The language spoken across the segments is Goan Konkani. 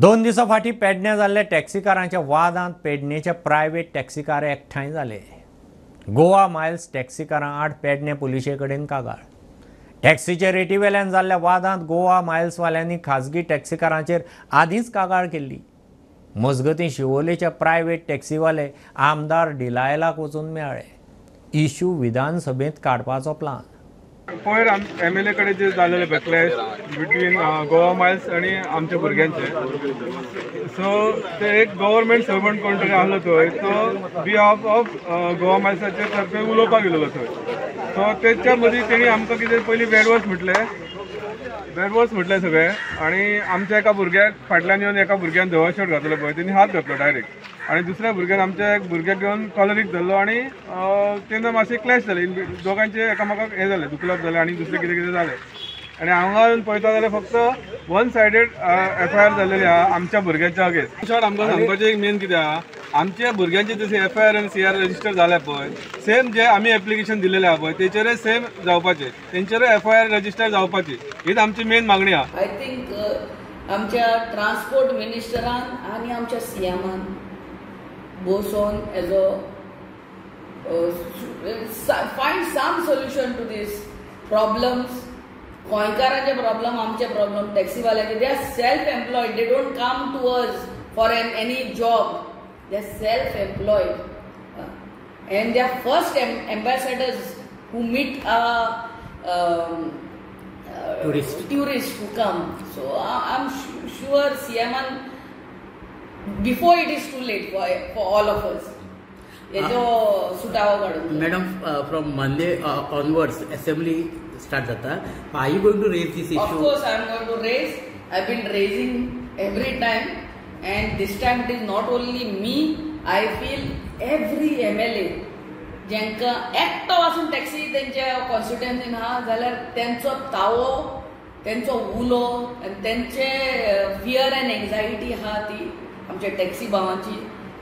2 दिसां फाटीं पेडण्यां जाल्ल्या टॅक्सीकारांच्या वादांत पेडणेचे प्रायव्हेट टॅक्सीकार एकठांय जाले. गोवा मायल्स टॅक्सीकारां आड पेडणे पुलिशे कडेन कागाळ. टॅक्सीचे रेटी वेल्यान जाल्ल्या वादांत गोवा मायल्सवाल्यांनी खाजगी टॅक्सीकारांचेर आदींच कागाळ केल्ली. मजगतीं शिवोलेचे प्रायव्हेट टॅक्सीवाले आमदार डिलायलाक वचून मेळ्ळे. इश्यू विधानसभेंत काडपाचो प्लान. पयर एम एल ए कडेन जे जालेले बॅकलॅश बिटवीन गोवा मायल्स आनी आमच्या भुरग्यांचे, सो ते एक गव्हर्मेंट सर्वंट कोण तरी आहलो थंय, तो बिहाफ ऑफ गोवा मायल्साचे तर्फे उलोवपाक गेलेलो थंय. सो तेच्या मदीं तेणी आमकां कितें पयलीं बॅडवर्ड्स म्हटले, बॅडवर्ड्स म्हटले सगळे आनी आमच्या एका भुरग्याक फाटल्यान येवन एका भुरग्यान धवो शर्ट घातलो पळय, तेणी हात घातलो डायरेक्ट आनी दुसऱ्या भुरग्यान आमच्या एक भुरग्याक घेवन कॉलरीक धरलो आनी तेन्ना मातशें क्लॅश जाले. दोगांचे एकामेकाक हें जालें, दुखलप जालें आनी दुसरें कितें कितें जालें. आनी हांगा येवन पळयता जाल्यार फक्त one sided F I R जाल्लेली आहा आमच्या भुरग्यांच्या अगेन्स्ट. शॉर्ट आमकां सांगपाचें एक मेन कितें आहा, आमच्या भुरग्यांचे जशें एफआयआर आनी सीआर रजिस्टर जाल्या पळय, सेम जे आमी एप्लिकेशन दिलेलें आहा पळय तेचेरय सेम जावपाचें, तेंचेरय एफआयआर रजिस्टर जावपाची, हीच आमची मेन मागणी आहा. I think आमच्या ट्रान्सपोर्ट मिनिस्टरान आनी आमच्या सीएमान बसोन as a find some solution to this problems. गोंयकारांचे problem, आमचे problem, टॅक्सीवाल्यांचे. They are self employed, they don't come to us for an any job. They are self employed and they are first ambassadors who meet Tourist. Tourists who come. So I'm sure CM before it is too late for all of us, हेजो सुटावो काडूंक. Madam, from Monday onwards assembly start जाता. Are you going to raise this Of issue? Course, I am going to raise. I've been raising every time, and this time it is not only me. I feel every MLA जांकां एकटो आसून टॅक्सी तेंच्या कॉन्स्टिट्युएन्सीन आहा जाल्यार तेंचो तावो, तेंचो उलो आनी तेंचे फियर अँड एन्जायटी आहा ती आमच्या टॅक्सी भावांची,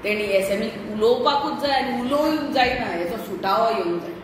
तेणी एसेंब्लीक उलोवपाकूच जाय आनी उलोवंक जायना, हेचो सुटावो येवंक जाय.